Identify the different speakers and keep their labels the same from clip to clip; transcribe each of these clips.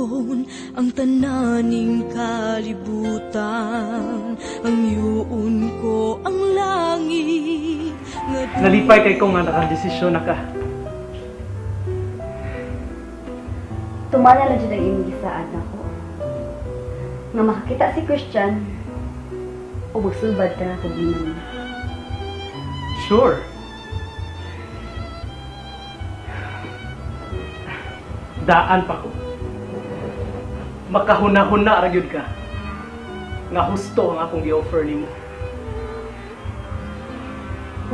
Speaker 1: Hubon ang tananing kalibutan. Ang yuon ko ang langit nga
Speaker 2: Nalipay kay ko nga nakadesisyon na ka.
Speaker 3: Tumana lang dyan ang imong gisaad nako. Nga makakita si Christian, o magsulbad ka na problema niya.
Speaker 2: Sure. Daan pa ko. Makahuna-huna ra gyud ka. Nga husto ang akong gi-offer nimo.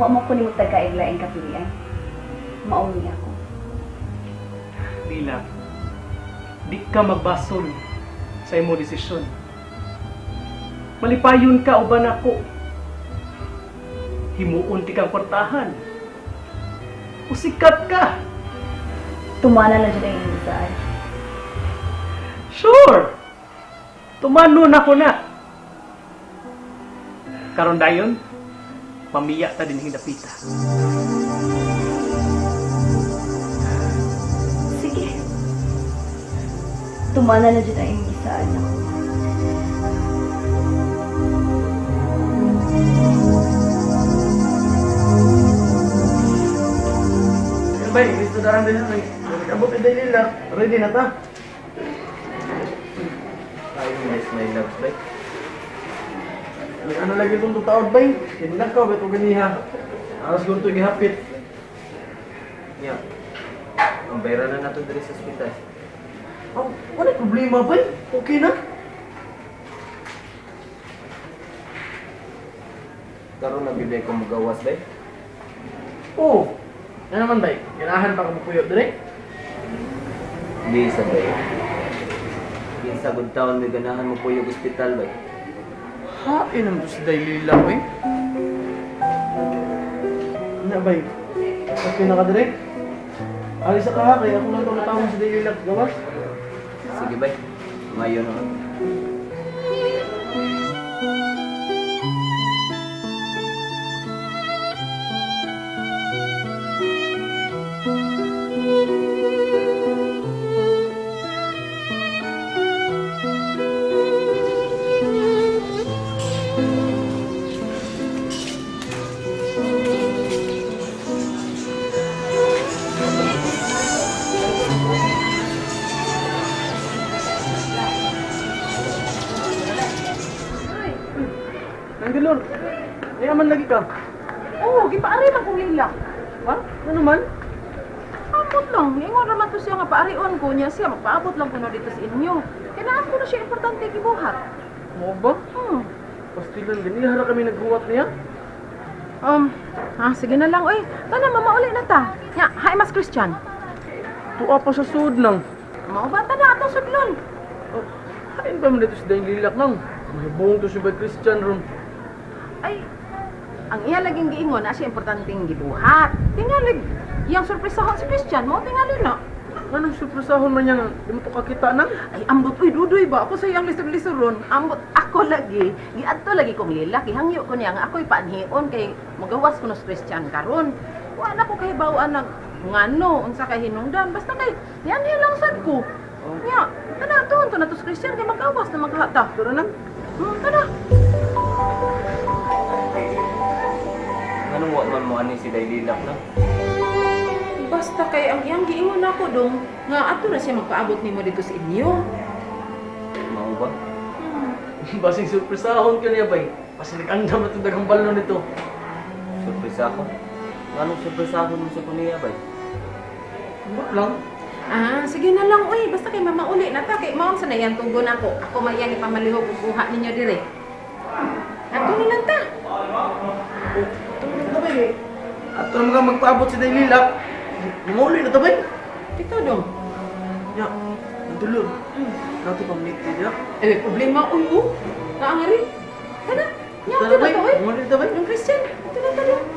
Speaker 3: Wa mo ko nimo tagaig laing kapilian. Mao ni ako.
Speaker 2: Lila, di ka magbasol sa imo desisyon. Malipayon ka uban ako. Himuon ti kang kwartahan. Usikat ka.
Speaker 3: Tumana lang dyan ang imong gisaad.
Speaker 2: Sure. Tumano na ko na. Karon dayon, pamiya ta din dapita.
Speaker 3: Sige. Tumana lang dyan ang imong gisaad nako.
Speaker 4: Bay, gusto darang din na. Abot ni Dalila. Ready na ta.
Speaker 5: Tayo nice my loves, bay.
Speaker 4: May ano lagi itong tutaod, bay? Kinlakaw, ito ganiha. Aras ko ito gihapit.
Speaker 5: Nya. Ang bayra na nato diri sa ospital.
Speaker 4: Oh, wala problema, bay. Okay na.
Speaker 5: Karon na bibay ko mugawas, bay.
Speaker 4: Oo. Oh, ano naman, bay? Ganahan pa ka mupuyo dire?
Speaker 5: Di sa bay. Kinsa gud taon may ganahan mo puyog ospital, bay.
Speaker 4: Hain ang si Dalila, bay. Ano, bay? Okay na ka dire? Alis ka ha, kaya ako lang tumatawag si Dalila. Gawas?
Speaker 5: Sige, bay. Mayo na.
Speaker 4: Nanggalor, yaman lagi ka.
Speaker 6: Oo, gipaari man kong lila.
Speaker 4: Ha? Ano man?
Speaker 6: Ambot lang. Ingon raman to siya nga paarion ko niya siya magpaabot lang kuno dito sa inyo. Kaya naa ko na siya importante gibuhat.
Speaker 4: Mo ba?
Speaker 6: Hmm.
Speaker 4: Pastilan, ganihara kami naghuwat niya.
Speaker 6: Sige na lang oy. Tana mamauli na ta. Nya, hay mas Christian.
Speaker 4: Tuwa pa sa sud nang.
Speaker 6: Mao ba ta na atong sudlon?
Speaker 4: Oh, hain pa man dito si Dahil Lilak nang. Mahibong to si Bay Christian ron.
Speaker 6: Ay, ang iya laging giingon na siya importanteng gibuhat. Tingali iyang surpresahon si Christian mo tingali na.
Speaker 4: Anong surpresahon man niya nga? Di mo to kakita nang?
Speaker 6: Ay, ambot, uy, dudoy ba? Ako sa iyang lisod-lisod ron. Ambot, ako lagi. Giadto lagi kong lila. Gihangyo ko niya nga ako'y paanhion kay magawas ko no sa Christian karon. Wa na ko kahibawaan nag ngano, unsa kay hinungdan. Basta kay, yan yan lang sad ko.
Speaker 4: Oh.
Speaker 6: Nya, tana tuon to na to sa Christian kay magawas na maghata.
Speaker 4: Tara nang.
Speaker 6: Tana.
Speaker 5: Anong wa man mo ani si Daylilak na?
Speaker 6: Basta kay ang iyang giingon ako dong nga ato na siya magpaabot nimo dito sa inyo.
Speaker 5: Mao ba?
Speaker 4: Basing surpresahon ka niya, bay. Basing nag-andam na itong daghang balon nito.
Speaker 5: Surpresa ako. Anong surpresahon mo sa kuniya, bay?
Speaker 4: Ambot lang.
Speaker 6: Ah, sige na lang, uy. Basta kay mama uli na ta. Kay maong sa na iyang tugon ako. Ako man iyang ipamalihog ug kuha ninyo dire. Ato na lang ta.
Speaker 4: Oh, ito na bay. Ato naman ka magpaabot si Daylilak. Manguli na to, bay.
Speaker 6: Ito dong.
Speaker 4: Ya, nandulog. Nato pang meet niya.
Speaker 6: Eh, problema, uy, oh. Naangari. Tana. Nya,
Speaker 4: Tara,
Speaker 6: ato na
Speaker 4: bay.
Speaker 6: to, uy.
Speaker 4: Manguli na to, bay.
Speaker 6: Yung Christian, ato na ta dong.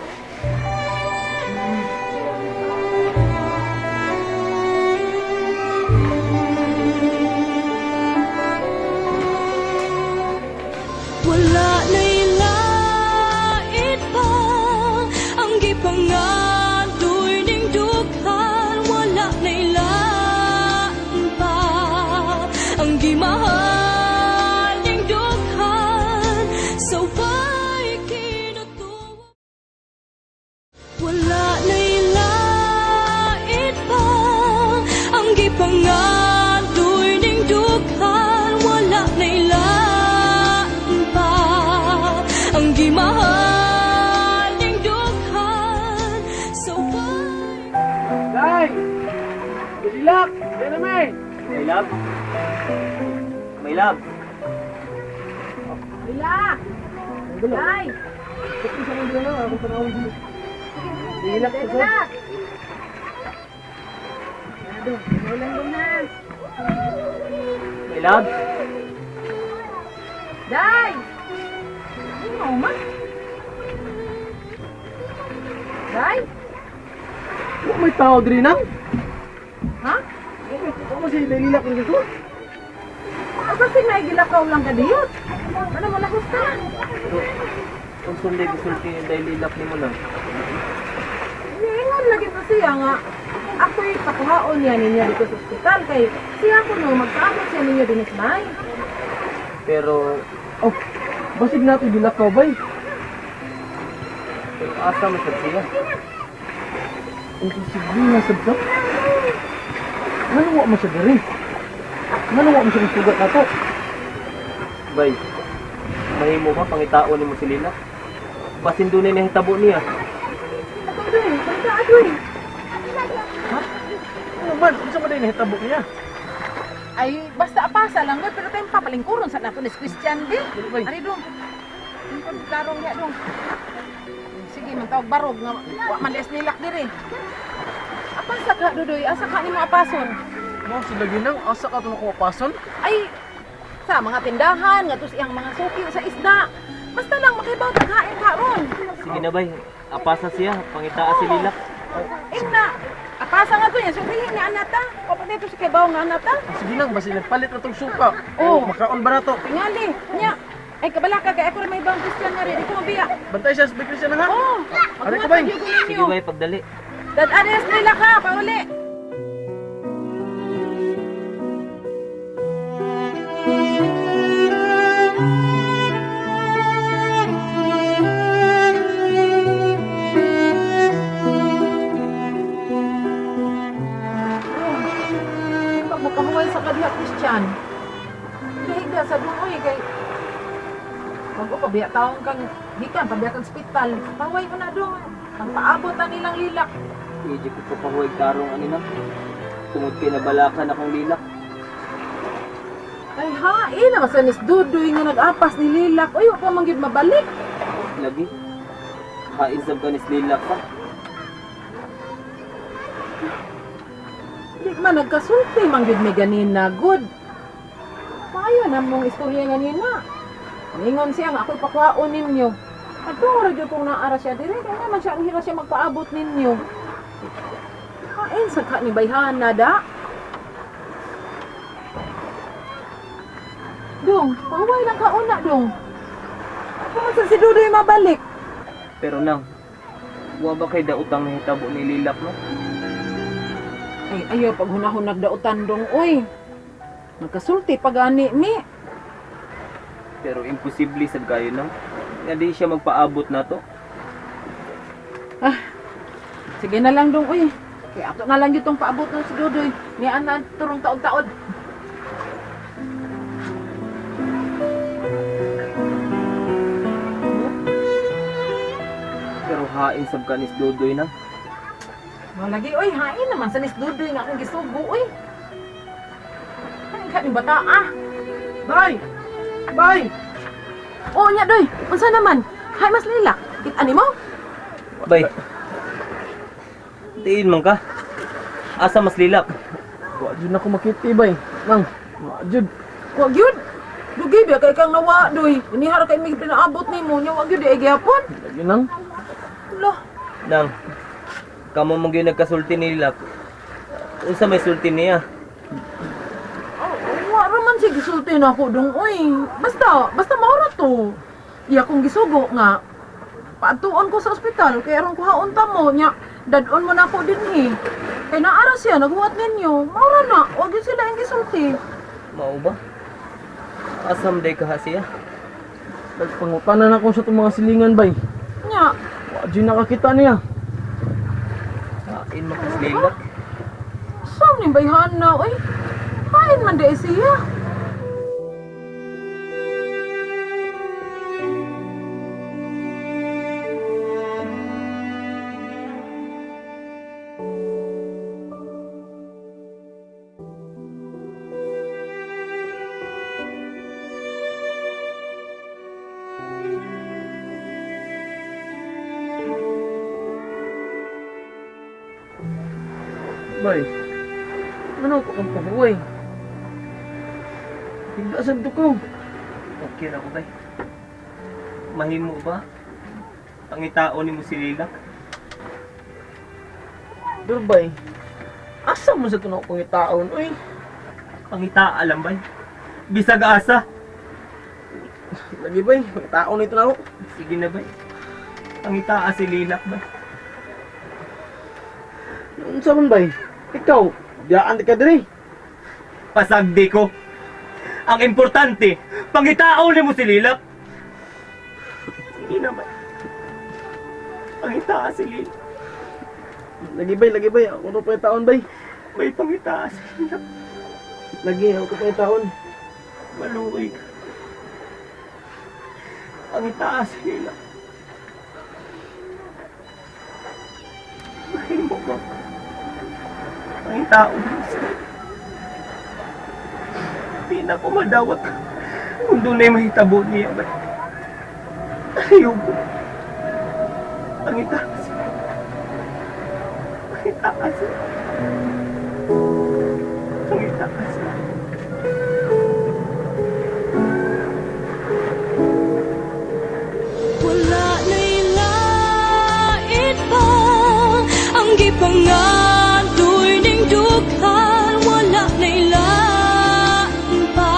Speaker 1: Wala na'y lait pa ang gipangandoy ning dughan. Wala na'y lain pa.
Speaker 4: Lilak! Yan na may!
Speaker 5: My love. My love.
Speaker 6: Lilak! Day!
Speaker 4: Lilak!
Speaker 6: Lilak! Dong, lang dong na.
Speaker 5: My love.
Speaker 6: Day! Ano man? Day?
Speaker 4: Wa may tao diri nang.
Speaker 6: Ha?
Speaker 4: Wa mo si Lilak rin dito.
Speaker 6: Asa si may gilakaw lang ka diyot? Ano mo nahusta?
Speaker 5: Pero, kung sunday gisulti ni Day Lilak nimo nang.
Speaker 6: Niingon lagi to siya nga ako'y pakuhaon niya ninyo dito sa ospital kay siya ko no magpaabot siya ninyo dinis bay.
Speaker 5: Pero,
Speaker 4: Oh, basig nato gilakaw bay.
Speaker 5: pero asa man sad siya?
Speaker 4: Imposible nga sad ka. Ngano wa man siya diri? Ngano wa man siya sugat nato?
Speaker 5: Bay, mahimo ba pangitaon nimo si Lilak? Basin dunay nahitabo niya.
Speaker 6: Ako doy, basta adoy.
Speaker 4: Ano man, unsa man day nahitabo niya?
Speaker 6: Ay basta apasa lang gud pero tayong papalingkuron sa nato ni Christian di.
Speaker 4: Dili, bay.
Speaker 6: Ari dong. Lingkod tarong niya dong. Sige, man tawag barog nga wa man des nilak diri. Apasa ka dudoy, asa ka nimo apason?
Speaker 4: Mo sila ginang asa ka to nakuha?
Speaker 6: Ay sa mga tindahan nga sa iyang mga suki sa isda. Basta lang makibaw taghain ka ron.
Speaker 5: Sige na bay, apasa siya, pangitaa si Lilak.
Speaker 6: Ingna, apasa nga to yan. So, hiling na anata. O pa dito sa kibaw nga anata.
Speaker 4: Sige lang, basin nagpalit na tong suka.
Speaker 6: Oh.
Speaker 4: Oh, makaon ba na to?
Speaker 6: Tingali, nya. Ay, kabalaka kay ako rin may ibang Christian nga rin. Di ko mabiya.
Speaker 4: Bantay siya sa Christian na ha.
Speaker 6: Oh,
Speaker 4: Ari ko, bay.
Speaker 5: Sige bay, pagdali.
Speaker 6: Dad-anes nila ka, pauli. Pag makahuway sa kadiha, Christian, higa sa dungoy kay Wag ko pabiya taong kang gikan pabiya kang ospital. Paway mo na dong. Ang paabot na nilang lilak.
Speaker 5: Medyo ko papahuwag tarong ani na. Tungod kay nabalakan akong lilak.
Speaker 6: Ay ha, eh, naman sa nis Dudoy nga nag-apas ni Lilak. Uy, wa pa man gyud mabalik.
Speaker 5: Lagi. Kain sab ka ni Lilak pa.
Speaker 6: Di man nagkasulti man gyud mi ganina. Good. Maayo na mong istorya ganina. Ningon siya nga ako'y pakuhaon ninyo. Adto ra gyud kung naara siya dire kay naman siya ang hira siya magpaabot ninyo. Kain sa ka ni Bayhana da. Dong, pahuway lang kauna dong. Kung sa si Dudoy mabalik.
Speaker 5: Pero nang, wa ba kay dautang nahitabo ni Lilak no?
Speaker 6: Ay, ayaw, pag hunahon nagdautan dong, oy. Nagkasulti pag ani mi.
Speaker 5: Pero imposible sad kayo nang. Nga di siya magpaabot na to.
Speaker 6: Sige na lang dong, oy. Kaya ato na lang yung paabot ng si Dudoy. Niya na turong taod-taod.
Speaker 5: Pero hain sab ka ni Dudoy nang.
Speaker 6: Malagi, oy, hain naman sa nis Dudoy nga akong gisugo, oy. Ay, ka ni bata, ah.
Speaker 4: Bay! Bay!
Speaker 6: Oo, nya, doy. Unsa naman? Hay, mas lilak. Kita ni mo?
Speaker 5: Bay. Tiin man ka. Asa mas lilak?
Speaker 4: Wa jud na ko makita bay. Nang, wa jud.
Speaker 6: Wa gyud. Dugi biya kay kang nawa, doy. Inihara kay may pinaabot nimo nya wa gyud ay gyapon.
Speaker 4: Lagi nang.
Speaker 6: Lah,
Speaker 5: Nang, kamo mo gyud nagkasulti ni Lilak. Unsa may sulti niya?
Speaker 6: Oh, wa ra man siya gisulti na ako dong oy. Basta, basta maura to. Iya kong gisugo nga. Paatuon ko sa ospital kay aron kuhaon ta mo nya. Dadon mo na ako dinhi. Kay naara siya naghuwat ninyo. Maura na, wa gyud sila ang gisulti.
Speaker 5: Mao ba? Asam day kaha siya?
Speaker 4: Nagpangutanan ako sa itong mga silingan bay.
Speaker 6: Nya,
Speaker 4: Wa jud nakakita niya.
Speaker 5: Hain man kas lilak.
Speaker 6: sam ni bayhana oy. Hain man di siya.
Speaker 4: Bay, ano ko kang pahuway? Higdasan to ko.
Speaker 5: Okay ra ko bay. Mahimo ba? Pangitaon nimo si Lilak.
Speaker 4: Pero bay, asa mo sa tunaw kong itaon, uy?
Speaker 5: Pangitaa lang bay. Bisag asa.
Speaker 4: Lagi bay, taon na ito na ako.
Speaker 5: Sige na bay. Pangitaa si Lilak bay.
Speaker 4: Unsa man bay? Ikaw, biyaan di ka diri.
Speaker 5: Pasagdi ko. Ang importante, pangitaon nimo si Lilak. Sige na bay. Pangitaa si Lilak.
Speaker 4: Lagi bay, ako na pa taon bay.
Speaker 5: May pangitaa si Lilak.
Speaker 4: Lagi, ako pa taon.
Speaker 5: Maluoy ka. Pangitaa si Lilak. Mahimo ba? Pangitaon nimo si Lilak. Di na ko madawat kung dunay mahitabo niya ba. Ayoko. Pangitaa si Lilak. Pangitaa si Lilak. Pangitaa si Lilak.
Speaker 1: Wala na'y lait pa ang gipangandoy ning dughan. Wala na'y lain pa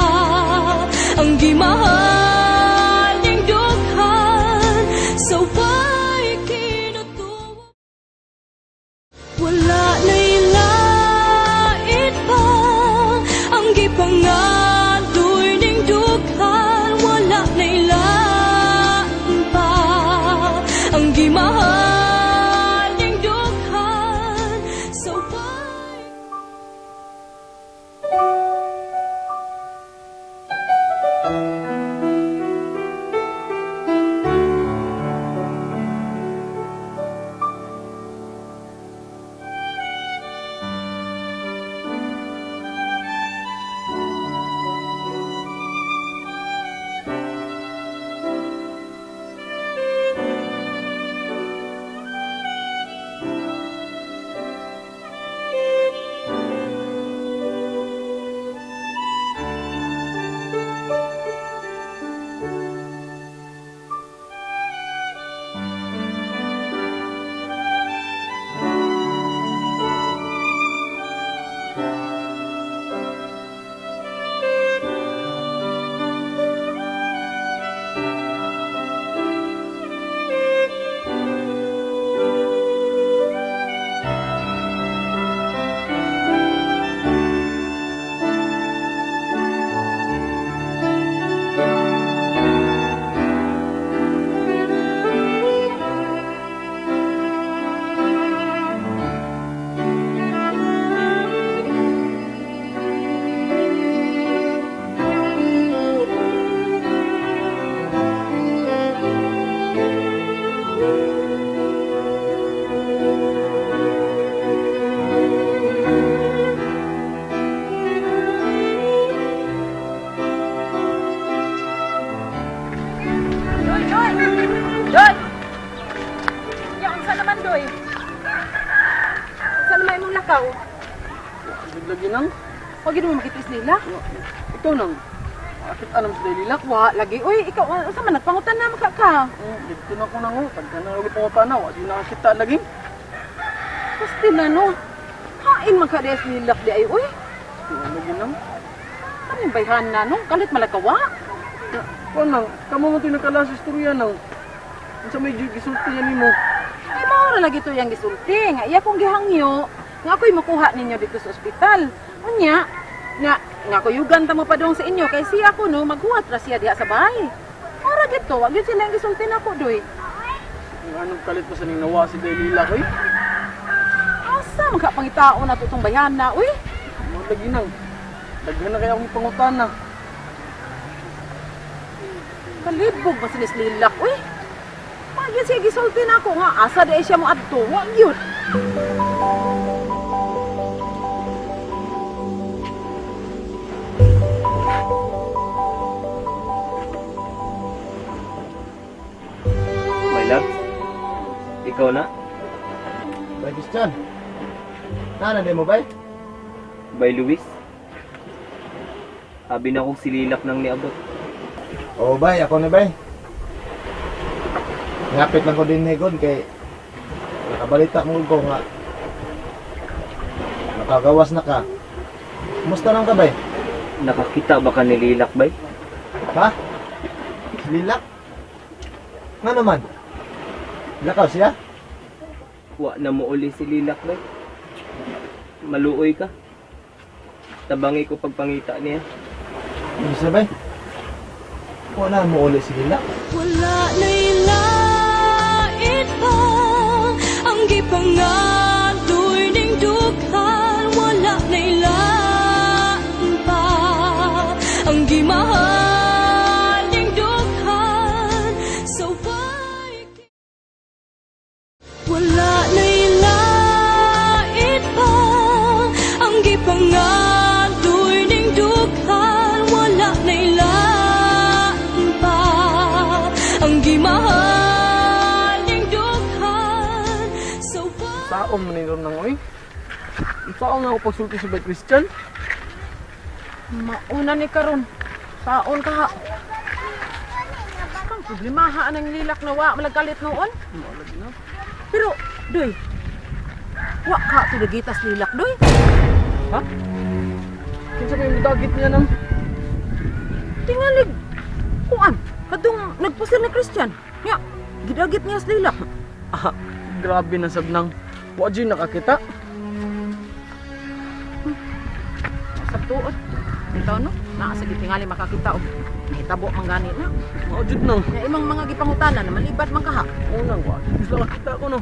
Speaker 1: ang gimahal ning dughan. Sa way kinutuo. Wala na'y lait pa ang gipangandoy ning dughan. Wala na'y lain pa ang gimahal ning dughan. Sa way
Speaker 6: Doy, Doy! Doy! Ya, unsa naman, Doy? Unsa naman imong lakaw?
Speaker 4: Lagi nang,
Speaker 6: Huwag yun mo makitris nila.
Speaker 4: ikaw nang. Bakit anam sa Lilak?
Speaker 6: Wa, lagi. Uy, ikaw, unsa man, nagpangutan na maka ka.
Speaker 4: Oh, dito na ko nang, oh. Pagka na ulit pangutana, wa di nakakita lagi.
Speaker 6: Pasti na, no. Hain man ka des nilak di ay, uy.
Speaker 4: Lagi nang.
Speaker 6: Ano yung bayhan na, no? Kalit malagawa.
Speaker 4: Kuan nang, kamo mo ito nagkala sa istorya nang. Unsa may gisulti yan nimo?
Speaker 6: Ay, maura lagi to yung gisulti. Nga, iya kong gihangyo. Nga ako'y makuha ninyo dito sa ospital. Unya, nga kuyugan ta mo pa dong sa inyo. Kay siya ko, no, maghuwat ra siya diha sa bahay. Maura gito, wag yun sila yung gisulti na ko, doy.
Speaker 4: Kung anong kalit pa sa ning nawa si Delila koy?
Speaker 6: Asa, magkapangitao na to itong bayhan na, uy.
Speaker 4: Mo lagi nang. Daghan na kaya akong pangutana.
Speaker 6: Kalibog ba sinis lilak, uy. Wag yun siya gisulti na ako nga. Asa di ay siya mo adto, wag yun.
Speaker 5: My love, ikaw na?
Speaker 4: Bay Christian. Nana mo bay?
Speaker 5: Bay Luis. Abi na kong sililak nang niabot.
Speaker 4: Oo bay, ako na bay. Ngapit lang ko din ni God kay nakabalita mo ko nga nakagawas na ka. Kumusta lang ka bay?
Speaker 5: Nakakita ba ka ni Lilak, bay?
Speaker 4: Ha? Lilak? Nga naman? Lakaw siya?
Speaker 5: Wa na mo uli si Lilak, bay. Maluoy ka. Tabangi ko pagpangita niya.
Speaker 4: Ano siya bay? Wala mo uli si Lilak.
Speaker 1: Wala na'y lait pa ang gipangadoy ning dughan. Wala na'y lain pa ang gimahal ning dughan. So why wala na'y lait pa ang gipangadoy ning dughan. Wala na'y lain pa ang gimahal ning dughan. So why
Speaker 4: Saon man ni nang oy? Saon nga ako pagsulti sa bay Christian?
Speaker 6: Mauna ni karon. Saon ka ha. Kang problema ha anang lilak na wa malagkalit noon. Pero doy. Wa ka to gitas lilak doy.
Speaker 4: Ha? Kinsa may mudagit niya nang?
Speaker 6: Tingalig. Kuan, kadtong nagpusil ni Christian. Nya, gidagit niya sa lilak.
Speaker 2: Ah, grabe na sab nang. Wa jud nakakita.
Speaker 6: Sa tuod. Bitaw no, naa sa gitingali makakita og nahitabo man gani na.
Speaker 2: Mao jud nang.
Speaker 6: Nya imong mga gipangutana na malibat man kaha.
Speaker 2: Unang wa. Gusto nakita ko no.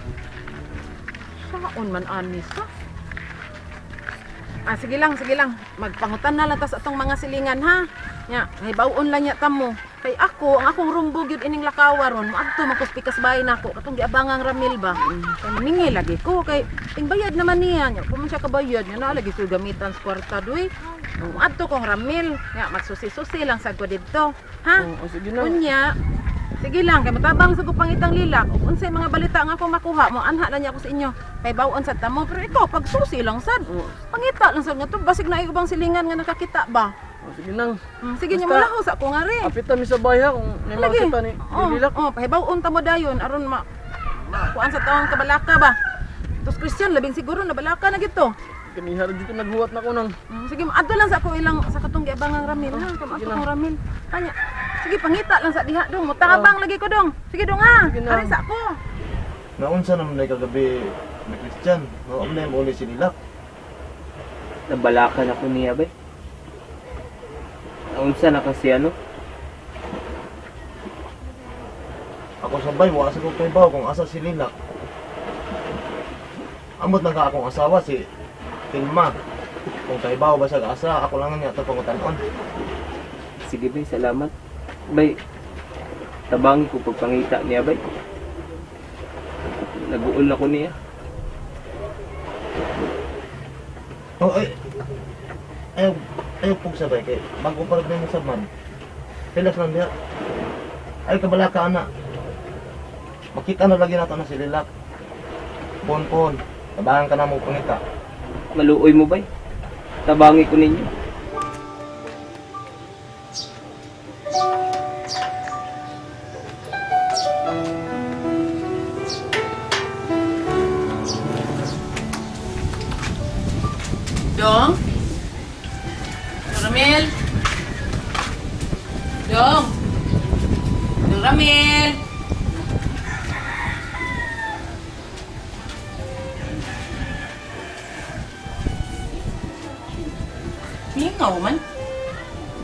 Speaker 6: Saon man anis ka? Ah, sige lang, sige lang. Magpangutan na lang ta sa atong mga silingan, ha? Nya, nahibaw-on lang nya tamo. Kay ako, ang akong rumbo gyud ining lakawa ron, moadto man kus pikas bahay nako katong giabangang Ramil ba. Kay maningi lagi ko kay tingbayad naman niya. Nya, kung man siya kabayad nya naa lagi ko gamitan sa kwarta doy. Moadto kong Ramil, nya magsusi-susi lang sad ko didto. Ha?
Speaker 2: Oh, sige na.
Speaker 6: Unya, sige lang, kay matabang sa pangitang lilak. Ug unsay mga balita nga ako makuha mo, anha lang niya ako sa inyo. Kay bawon sad tamo, pero ikaw pagsusi lang sad.
Speaker 2: Oh,
Speaker 6: Pangita lang sad nga to, basig na ubang silingan nga nakakita ba.
Speaker 2: oh, sige nang.
Speaker 6: Sige niya
Speaker 2: Basta-
Speaker 6: mulaho sa ako nga rin.
Speaker 2: Apita mi sa bahay ha kung may
Speaker 6: Lagi.
Speaker 2: makita ni
Speaker 6: Oh,
Speaker 2: Lilak.
Speaker 6: oh, pahibawon ta mo dayon aron ma kuan sa tawang kabalaka ba. Tos Christian labing siguro nabalaka na gito.
Speaker 2: Kaniha ra dito naghuwat na ko nang.
Speaker 6: Sige, adto lang sa ako ilang sa katong giabangang Ramil ha. Kamo
Speaker 2: sige
Speaker 6: ato
Speaker 2: lang.
Speaker 6: kong Ramil. Kanya. Sige, pangita lang sa diha dong. Mutabang lagi ko dong. Sige dong ha.
Speaker 2: Sige na.
Speaker 6: Ari sa ako.
Speaker 4: Naunsa naman na kagabi ni Christian. Naunsa na uli si Lilak.
Speaker 5: Nabalakan ako niya, bay. Naunsa na kasi ano?
Speaker 4: Ako sabay, wala sa kong kaibaw kung asa si Lilak. Amot lang ka akong asawa si Tilma. Kung kaibaw ba siya asa, ako lang niya ito pangutanon.
Speaker 5: Sige, bay, salamat. Bay, tabangi ko pagpangita niya, bay. Naguol ako niya.
Speaker 4: Oh, ay, ayaw, ayaw pug sabay kay bago pa rin mo sabman. Pilas lang diha. Ay kabalaka ana. Makita na lagi nato na si Lilak. Pon-pon. Tabangan ka na mo pangita.
Speaker 5: Maluoy mo, bay. Tabangi ko ninyo.
Speaker 6: Dong? Dong Ramil? Dong? Dong Ramil? Mingaw man.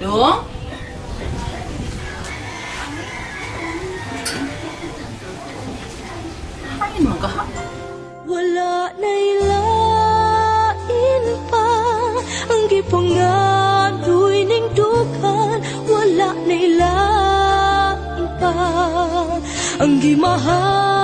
Speaker 6: Dong? Kain mo ka ha?
Speaker 1: Wala na'y lain pa ang gipangadoy ning dughan. Wala na'y lain pa ang gimahal.